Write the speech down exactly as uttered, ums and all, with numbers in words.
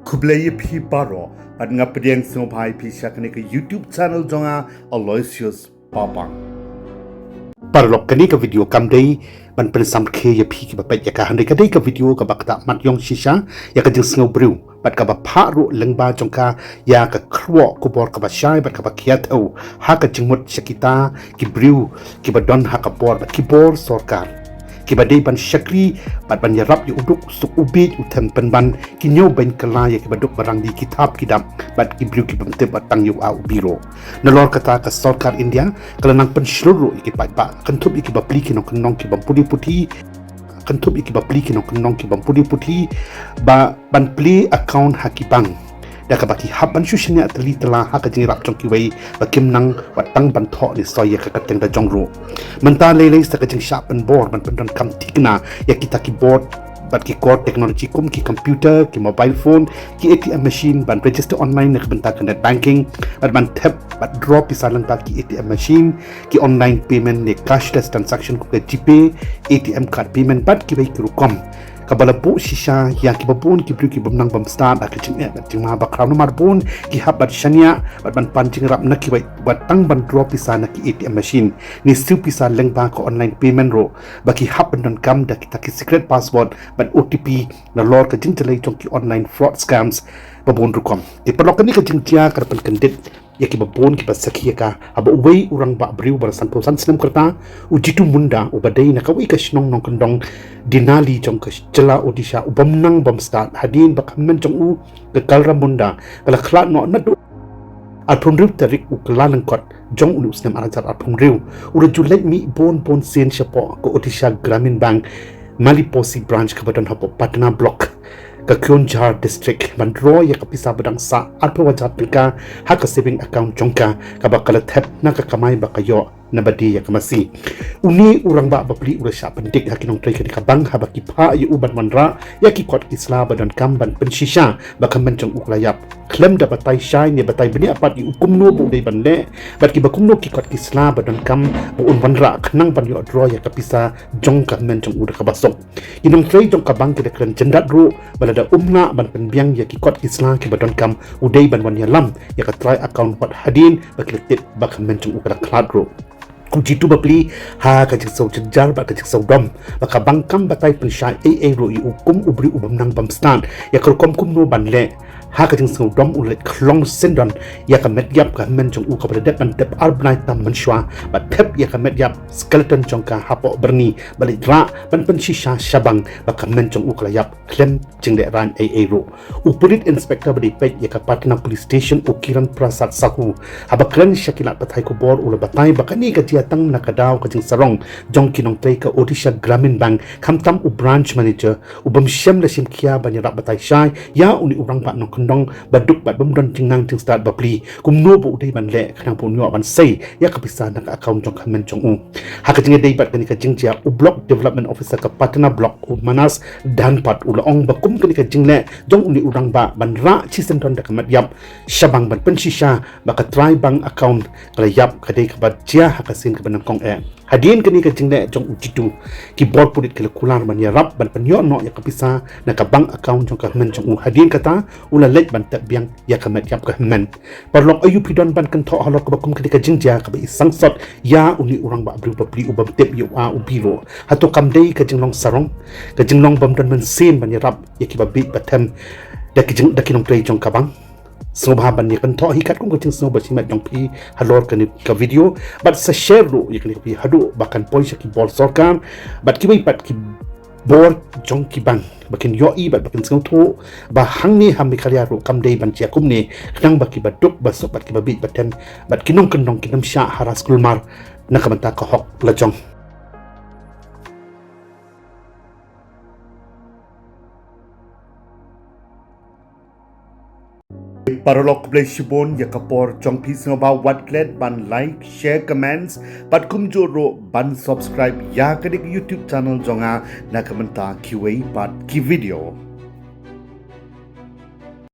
Khublei ïa phi baroh, bad nga pdiang sngewbha ïa phi sha kane ka YouTube channel jong nga, Aloysius Papang. Paralok, kane ka video kam dei ban pynsamrkhie ïa phi kiba peit ïa ka, hynrei ka dei ka video kaba ktah mat ïong shisha ïa ka jingsngew briew bad kaba phah ruh lyngba jong ka ïa ka kyrwoh khubor kaba shai bad kaba khia thew ha ka jingmut sha kita ki briew kiba don ha ka bor bad ki bor sorkar, kiba dei ban shakri bad ban ïarap ïa u duk u suk, u bieit u them, pynban ki ñiewbeiñ kylla ïa kiba duk ba rangli, ki thap ki dap bad ki briew ki bym tip wat tang ïa u A u B ruh. Nalor kata, ka sorkar India ka la nang pynshlur ruh ïa ki paidbah, kynthup ïa kiba pli ki nongkyndong ki bym pule puthi, kynthup ïa kiba pli ki nongkyndong ki bym pule puthi, ba ban plie account ha ki bank, da kaba ki hap ban shu shaniah tylli tylla ha ka jingïarap jong kiwei ba kim nang wat tang ban thoh ne soi ïa ka kyrteng da jong ruh. Mynta lei lei sa ka jingshah pynbor ban pyndonkam thikna ïa kita ki bor bad ki kor technology kum ki computer, ki mobile phone, ki A T M machine, ban register online na ka bynta ka net banking, bad ban thep bad draw pisa lyngba ki A T M machine, ki online payment ne cashless transaction kum ka GPay, A T M card payment bad kiwei ki rukom. Kaba la buh shisha ïa kiba bun ki briew ki bym nang bym stad ha ka jingeh bad jingma bakhraw, namar bun ki hap ban shaniah bad ban pan jingïarap na kiwei wat tang ban draw pisa na ki A T M machine ne siew pisa lyngba ka online payment ruh, ba ki hap ban donkam da kita ki secret password bad O T P, nalor ka jingjalei jong ki online fraud scams ba bun rukom. Te paralok, kane ka jingjia ka la pynkyndit ïa kiba bun kiba sakhi ïa ka, haba uwei u rangbah briew ba la sanphew san snem ka rta, u Jitu Munda, uba dei na kawei ka shnong nongkyndong Denali jong ka jylla Odisha, u bym nang bym stad hadien ba ka hynmen jong u ka Kalra Munda ka la khlad noh naduh arphew hynriew tarik u Kyllalyngkot jong une u snem ar hajar arphew hynriew. U la ju leit mih bun bun sien shapoh ka Odisha Gramin Bank Maliposi branch kaba don hapoh Patna Block, ka Keonjhar District, ban draw ïa ka pisa ba dang sah arphew hajar tyngka ha ka saving account jong ka, kaba ka la thep na ka kamai ba ka ïoh na ba die ïa ka masi. Une u rangbah bapli u la shah pyndik ha ki nongtrei kane ka bank haba ki phah ïa u ban wanrah ïa ki kot ki sla ba donkam ban pynshisha ba ka hynmen jong u ka la ïap, khlem da batai shai ne batai bniah pat ïa u kumno ba u dei ban leh, bad kiba kumno ki kot ki sla ba donkam ba un wanrah khnang ban ïoh draw ïa ka pisa jong ka hynmen jong u da kaba suk. Ki nongtrei jong ka bank ki da kren jyndat ruh ba lada um lah ban pynbiang ïa ki kot ki sla kiba donkam, u dei ban wan ïalam ïa ka trai account wat hadien ba ki la tip ba ka hynmen jong u ka la khlad ruh. Ku Jitu bapli, ha ka jingsngew jynjar bad ka jingsngew dom ba ka bank kam batai pynshai ei ei ruh ïa u kum u briew u bym nang bym stad ïa ka rukom kumno ban leh. Ha ka jingsngew dom u la leit khlong syndon ïa ka met ïap ka hynmen jong u kaba la dep ban tep ar bnai tam mynshuwa, bad thep ïa ka met ïap, skeleton jong ka, hapoh byrni, bad leit rah ban pynshisha sha bank ba ka hynmen jong u ka la ïap khlem jinglehrain ei ei ruh. U Police Inspector ba dei peit ïa ka Patna Police Station, u Kiran Prasad Sahu, haba kren sha ki lad pathai khubor u la batai ba kane ka jia tang na ka daw ka jingsarong jong ki nongtrei ka Odisha Gramin Bank, khamtam u branch manager, u bym shym la shim khia ban ïarap batai shai ïa une u rangbah nongkyndong ba duk bad bym don jingnang jingstad bapli kumno ba u dei ban leh khnang ba un ïoh ban sei ïa ka pisa na ka account jong ka hynmen jong u. Ha ka jingïadei bad kane ka jingjia, u Block Development Officer ka Patna Block, u Manas Dhanpad, u la ong ba kum kane ka jingleh jong une u rangbah ban rah shisyndon da ka met ïap sha bank ban pynshisha ba ka trai bank account ka la ïap ka dei kaba jia ha ka sien kaba nyngkong eh. Hadien kane ka jingleh jong u Jitu, ki bor pulit ki la kular ban ïarap ban pynïoh noh ïa ka pisa na ka bank account jong ka hynmen jong u. Hadien kata u la leit ban tep biang ïa ka met ïap ka hynmen. Paralok, aïu phi don ban kynthoh halor kaba kum kane ka jingjia kaba i sangsot ïa une u rangbah briew bapli u bym tip ïa u A u B ruh? Hato kam dei ka jinglong sarong, ka jinglong bym don mynsiem ban ïarap ïa kiba bieit ba them da ki jing, da ki nongtrei jong ka bank? Sngewbha ban ïa kynthoh hi katkum ka jingsngew ba shimet jong phi halor kane ka video, bad sa share ruh ïa kane ka video haduh ba kan poi sha ki bor sorkar bad kiwei pat ki bor jong ki bank ba kin ïohi bad ba kin sngewthuh ba hangne ha Meghalaya ruh kam dei ban jia kumne, khnang ba kiba duk ba suk bad kiba bieit ba them bad ki nongkyndong kin ym shah harass kulmar na ka bynta ka hok lajong. Paralok, khublei shibun ïa ka por jong phi. Sngewbha wat klet ban like, share, comments bad kumjuh ruh ban subscribe ïa kane ka YouTube channel jong nga na ka bynta kiwei pat ki video.